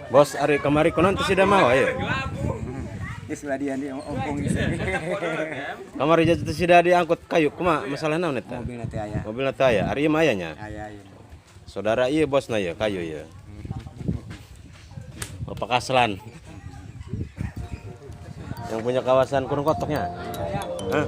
Bos, ari kamari kunaon teu sida mawa ya? Geus lah dia di ompong geus. Kamari teu sida diangkut kayu kumaha masalah naon eta? Mobilna teh aya. Mobilna teh aya, ari ieu mah aya nya. Aya ieu. Saudara ieu bosna ieu kayu ieu. Bapak Kaslan. Yang punya kawasan Kurung Kotoknya. Hah?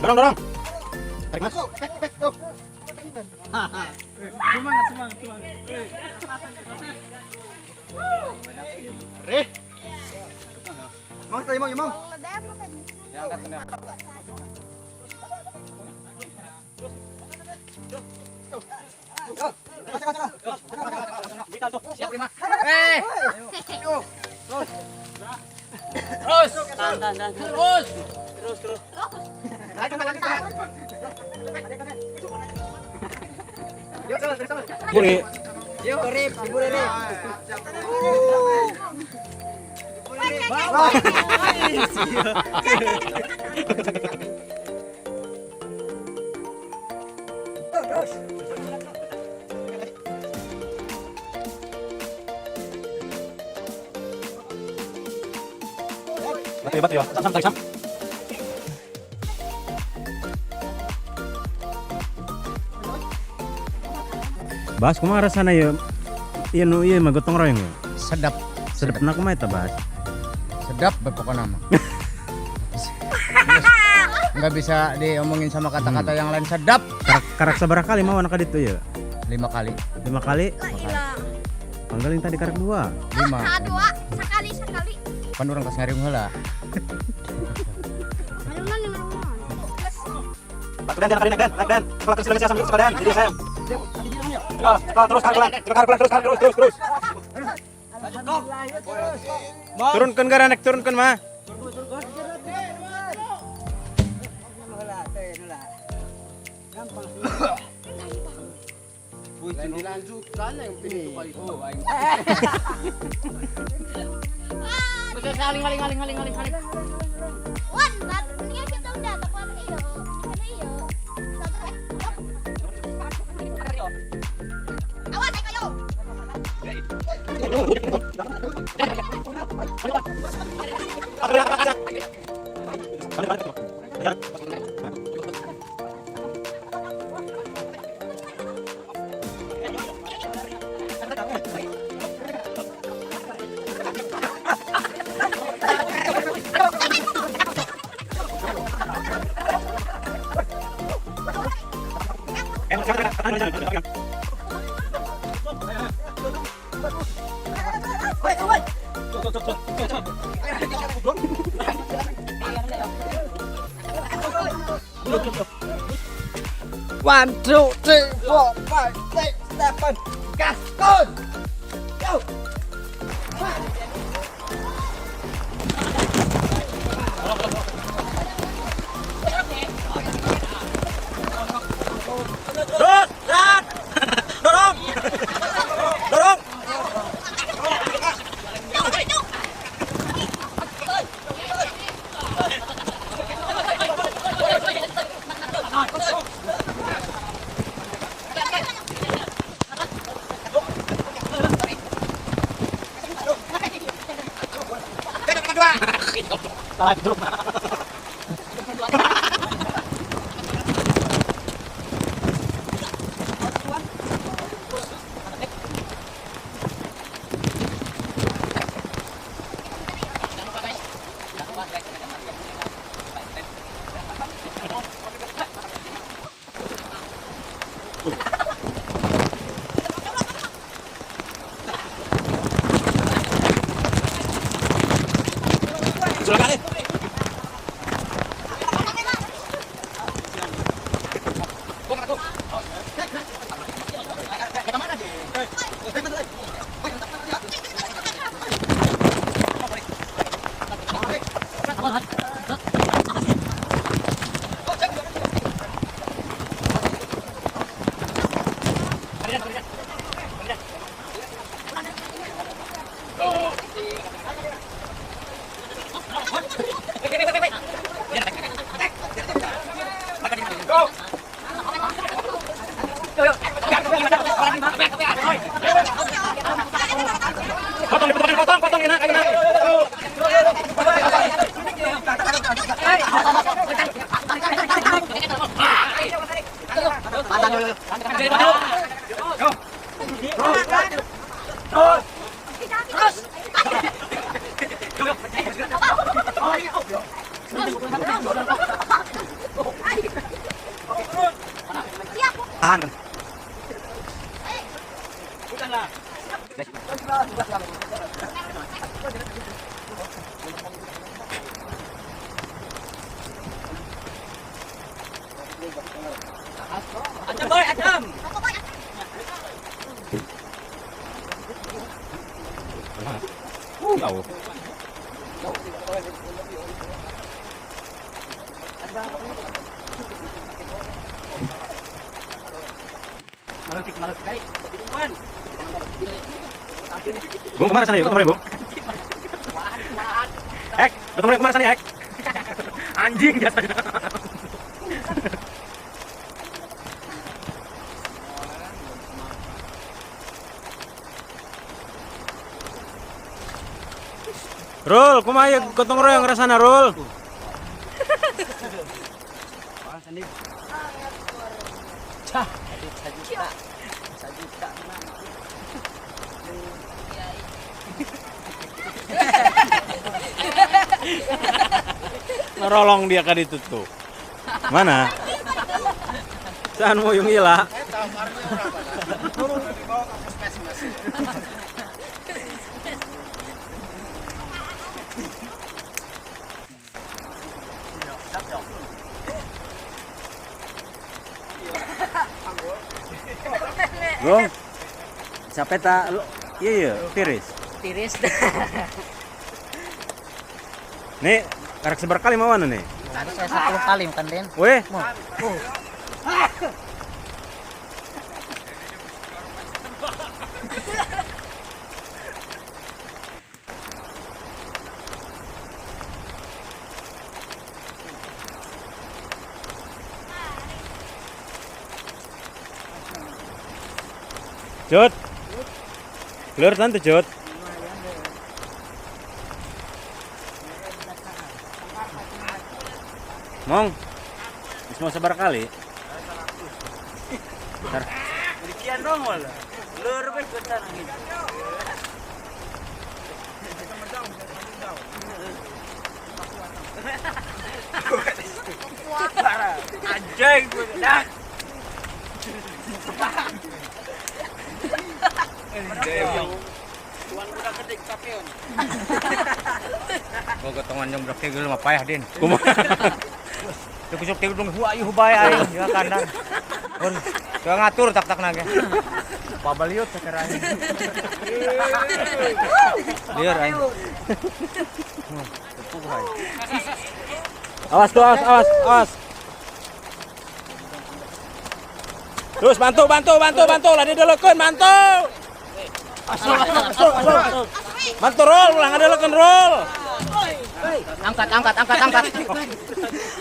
Dorong, dorong. Tarik, Mas. Semangat, semangat, semangat. Mang tayo mang, mang. Buri. Yo, rip, ibu rip. Batu ya, batu ya. Sam, tarik, sam. Bas, kumaha rasana ieu? Ieu nu ieu mah gotong royong ya. Sedap. Sedepna kumaha eta, Bas? Sedap pokoknya mah. Nggak bisa diomongin sama kata-kata yang lain, sedap. Karak, karak sabaraha kali mau anak ditu ya? 5 kali. 5 kali? Panggaling tadi karak 2. 5. Dua, sekali sekali. Pan urang kas ngariung heula. Batu dan dan dan dan dan. Kalau terus dan dan jadi saya. Terus terus terus terus terus terus. Turunkan garanek, turunkan mah. Dilanjutkan yang pintu itu. Saling. Wan, mendingan kita udah takuan iyo. Iyo. Awas ayo. One, two, three, four, five, six, seven. Gaskon. Go. Terus, dan dorong, dorong. Silakan. Potong, potong, potong, potong, enak, enak. Tahan. Adam boy, Adam. Jauh. Bung kemana sana ya? Kemana Bung? Ek, kemana kemana sana Ek? Anjing biasanya. Rul, kumaha gotong royong rasana Rul? Ngerolong dia kan itu tuh. Mana? Saan mo yung ila? Bung, sampai tak iya iya tiris. Tiris. Nih, karek seberkali mau mana nih? Saya 10 kali makan Den. Weh. Jod. Lur tante Jod. Mong. Wis mau sabar kali. Bentar. Demikian dong wala. Lur wis bentar. Anjing gue dah. Tuan udah kedik kapeon. Gua gotongan jam berapa gelo mah payah din. Kumaha? Teu kusuk teh dong huayu bae aing ya kandang. Mun teu ngatur tak-tak nage. Pabaliut sekarang. Lieur aing. Awas tuh, awas, awas, awas. Terus bantu, bantu, bantu, bantu. Lah didelekeun, bantu. Bantu roll, ulah ngadelekeun roll. Angkat, angkat, angkat, angkat.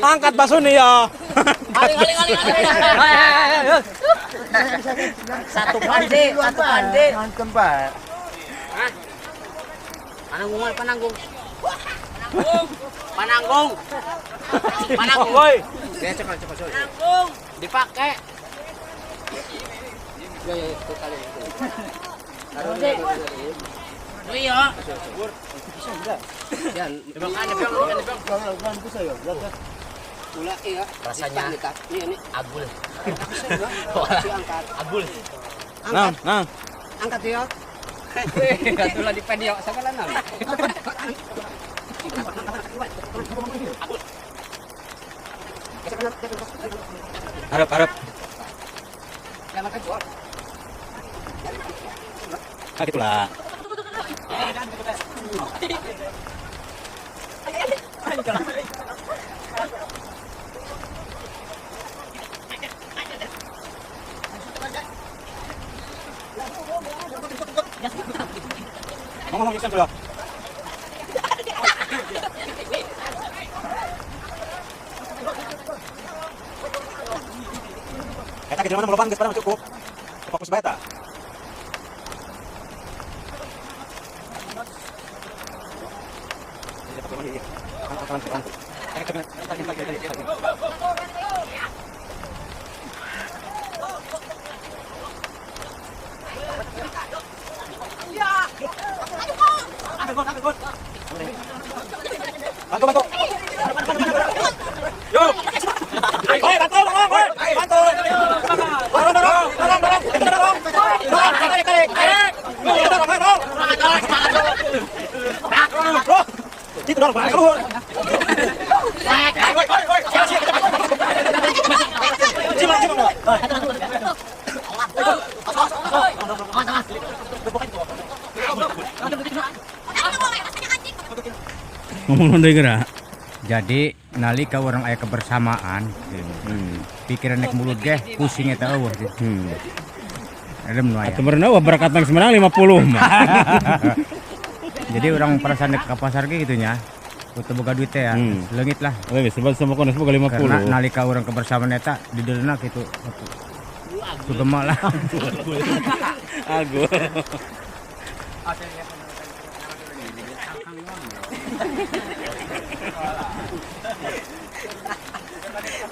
Angkat basuni ya. Aling, aling, aling, aling. Satu pande, satu pande. Mantep, Pak. Hah? Pananggung, pananggung. Pananggung. Pananggung. Pananggung. Woi. Pananggung. Dipakai. Ya, ya, itu kali itu. Iya. Rasanya agul. Agul. Nah, nah. Angkat ya. Itulah di pendio segala nam. Harap, harap. Ah, gitulah. Ngomong ngomong sudah. Eta ke mana meloban geus pada cukup. Fokus bae ta. Bantu, bantu. Yo. Hei, bantu, tolong, hei. Bantu. Dorong, dorong, dorong, dorong, dorong. Dorong, tarik, tarik, tarik. Dorong, dorong, dorong. Itu dorong, keluar. Cima, cima. Ngomong deui geura. Jadi nalika urang aya kebersamaan, pikiran nek mulut ge pusing eta eueuh. Adem nu aya. Atuh meureun eueuh berkat nang semenang 50 mah. Jadi orang perasaan nek ka pasar ge gitu nya. Kutu boga duit teh ya, leungit lah. Leungit sebab sama kono boga 50. Karena nalika urang kebersamaan eta dideulna kitu. Sugema lah. Agul.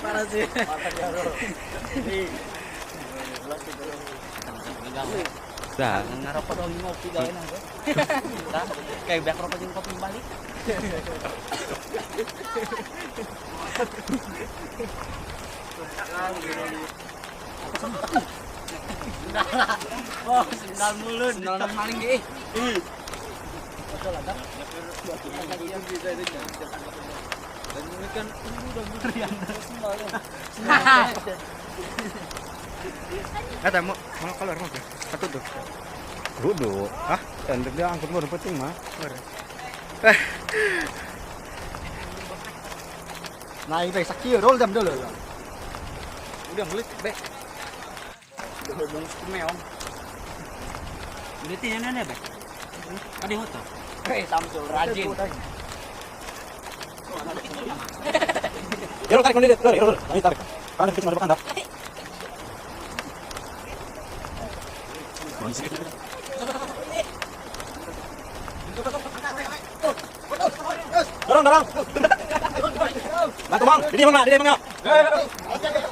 Parah sih. Dah. Ngarokok dong ngopi gawe nang. Kayak banyak rokok jeung kopi balik. Oh, sendal mulut, sendal maling ge. Eta mau mau keluar mau. Satu tuh. Kudu. Hah? Dan dia angkut mau penting mah. Nah, ini sakit roll jam dulu. Udah mulut be. Udah dong meong. Berarti yang be. Ada hoto. Eh, Samsul rajin. Ya tarik tarik, tarik, tarik. Kanan kecil ada kandang. Dorong, dorong. Bantu mang, ini mang, ini mang.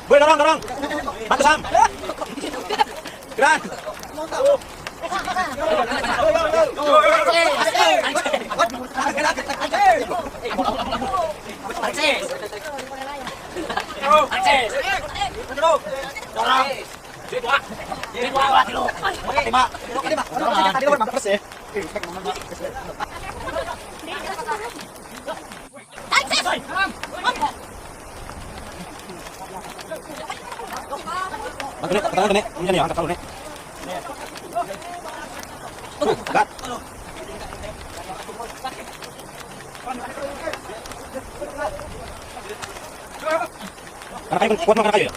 Boleh dorong, dorong. Bantu Sam. Gerak. Bantu nek, tangan nek, ini nih, angkat kalau nek. Angkat. Karena kayu kuat makan kayu ya.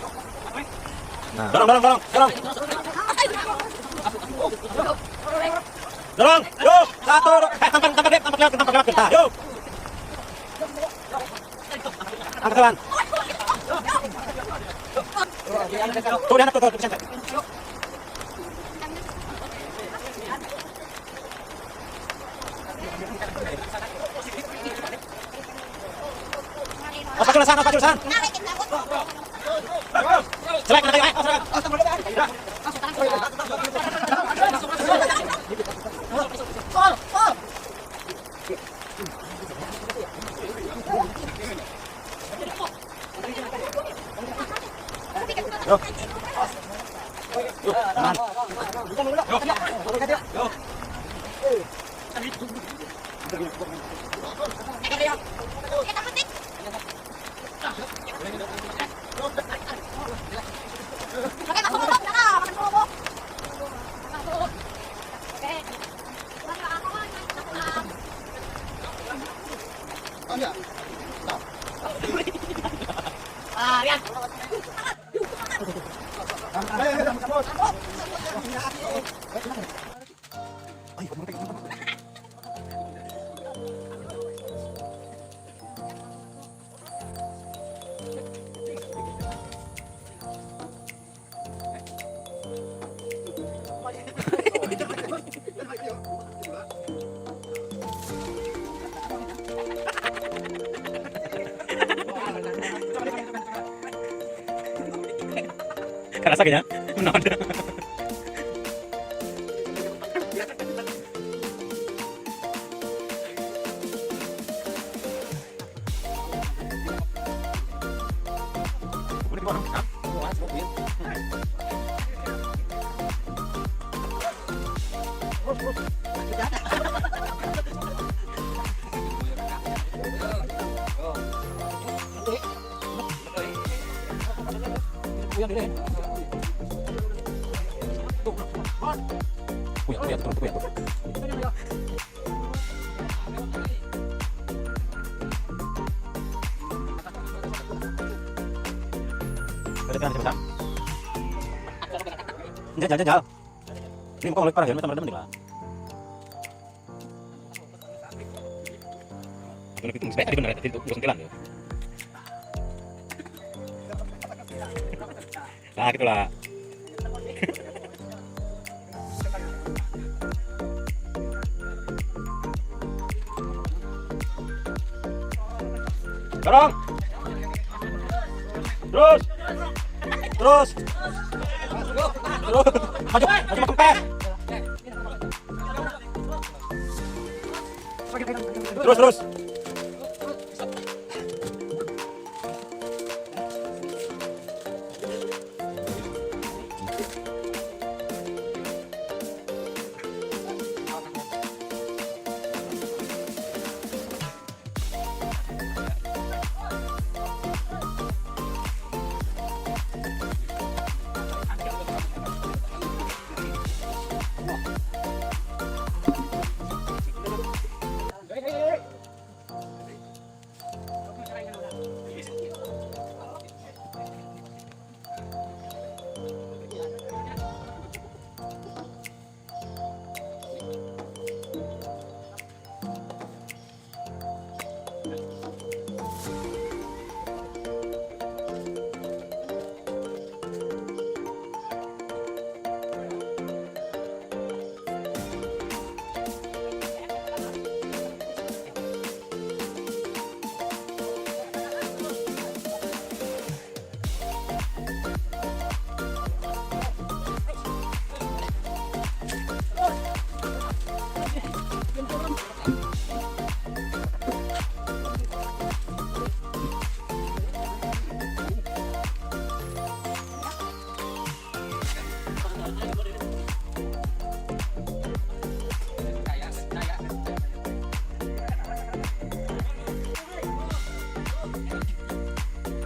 Dorong, dorong, dorong, dorong. Dorong, yuk, satu, tampak, tampak, tampak lewat, tampak lewat kita, yuk. Angkat kawan. Tuh, di anak tuh, tuh, tuh, tuh. Pas jurusan, pas jurusan. Selek, anak kayu, ayo, selek. Yo. Yo, aman. Yo. Kerasa kayaknya. Menonton. Jajal, jajal. Ini muka oleh parah ya, teman-teman lah. Tadi benar tadi itu sentilan ya. Nah, gitulah. Dorong. Terus. Terus. Terus. Maju, maju kempes. Terus, terus.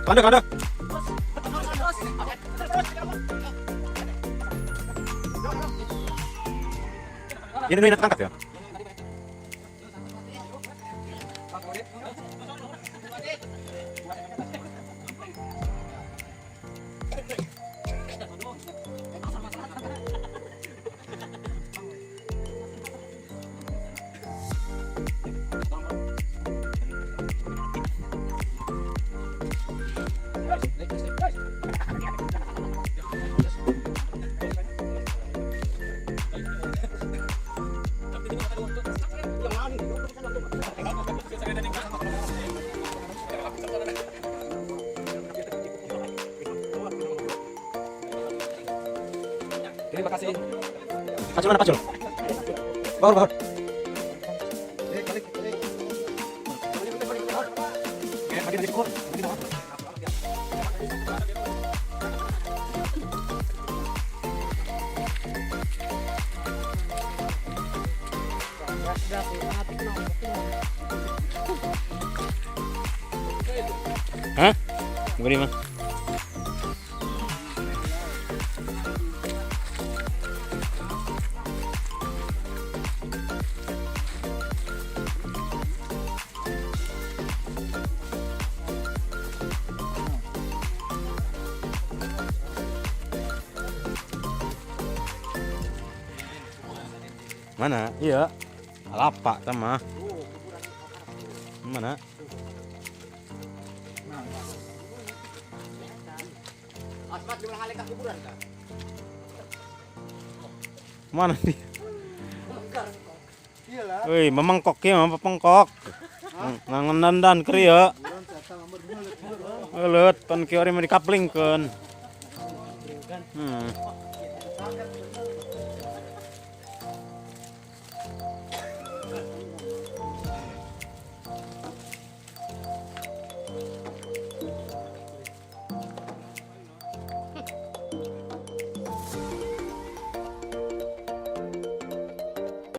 Kanda kanda. Ini nih tangkap ya. Terima kasih. Pacul mana pacul? Bahur bahur. Hah? Beri mah. Mana? Iya. Lapak sama. Mana? Mana nih? Woi, memengkok ya, mempengkok. Ngangan dan keri ya. Euleut, pan kieu mah dikaplingkeun.